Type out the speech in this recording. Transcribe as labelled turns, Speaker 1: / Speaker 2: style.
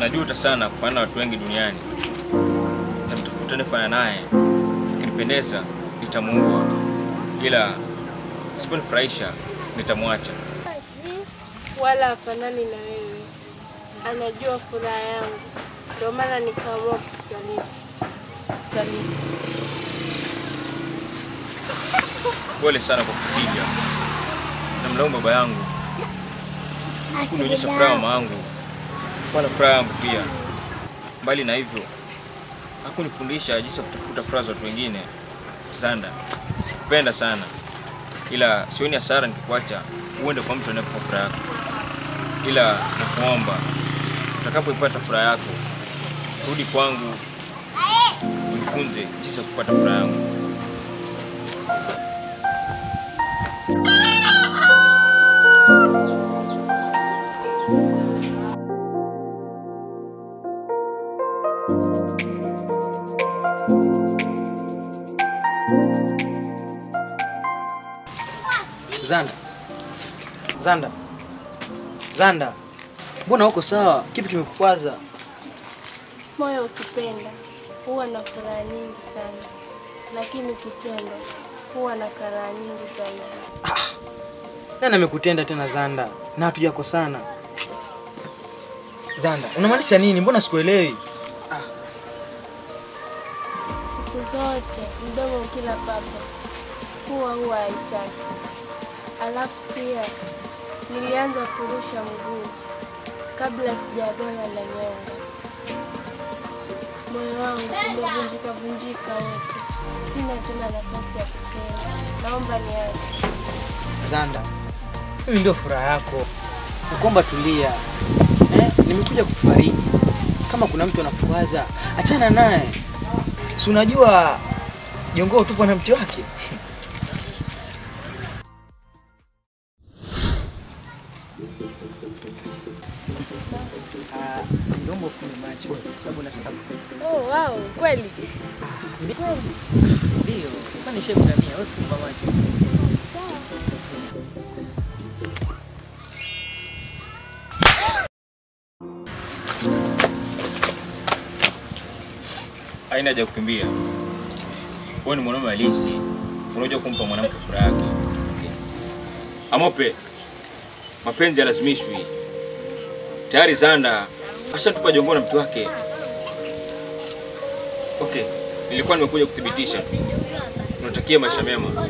Speaker 1: Najuta sana kufanana na watu wengi duniani. Nitamtafuta nifanya naye. Akinipendeza nitamuua. Ila isiponifurahisha nitamwacha.
Speaker 2: Wala hafanani na wewe. Anajua furaha yangu. Ndio maana nikaamua kukusaliti. Saliti.
Speaker 1: Pole sana kwa kupiga. Namlaumu baba yangu. Kunionyesha furaha mama yangu. Wala furaha yangu pia. Mbali na hivyo, hakunifundisha jinsi ya kutafuta furaha za watu wengine. Zanda, kupenda sana. Ila sioni hasara nikikuacha uende kwa mtu anayekupa furaha yako. Ila nakuomba utakapoipata furaha yako, rudi kwangu unifunze jinsi ya kupata furaha yangu.
Speaker 3: Zanda. Zanda. Zanda. Mbona uko sawa? Kipi kimekukwaza?
Speaker 2: Moyo ukipenda huwa na furaha nyingi sana. Lakini kitendo huwa na karaha nyingi zaidi.
Speaker 3: Ah. Nani amekutenda tena Zanda? Na hatujakosana. Zanda, unamaanisha nini? Mbona sikuelewi? Ah.
Speaker 2: Siku zote mdomo ukila papa huwa haitaki. Alafu pia nilianza kurusha mguu kabla sijagona na nyonga. Moyo wangu umevunjika vunjika wote. Sina tena nafasi ya kupenda. Naomba niache.
Speaker 3: Zanda, mimi ndio furaha yako. Nakuomba tulia. Nimekuja kukufariji. Kama kuna mtu anakukwaza, achana naye. Si unajua jongoo tupo na mti wake. Ndombo kuna macho sababu na sababu.
Speaker 2: Oh wow, kweli.
Speaker 3: Ndio, kwani shekutania wewe fumba macho.
Speaker 1: Haina haja kukimbia. Wewe ni mwanaume halisi. Unajua kumpa mwanamke furaha yake. Amope, mapenzi yalazimishwi. Tayari Zanda ashatupa jongoo na mtu wake. Okay, nilikuwa nimekuja kuthibitisha. Unatakia maisha mema.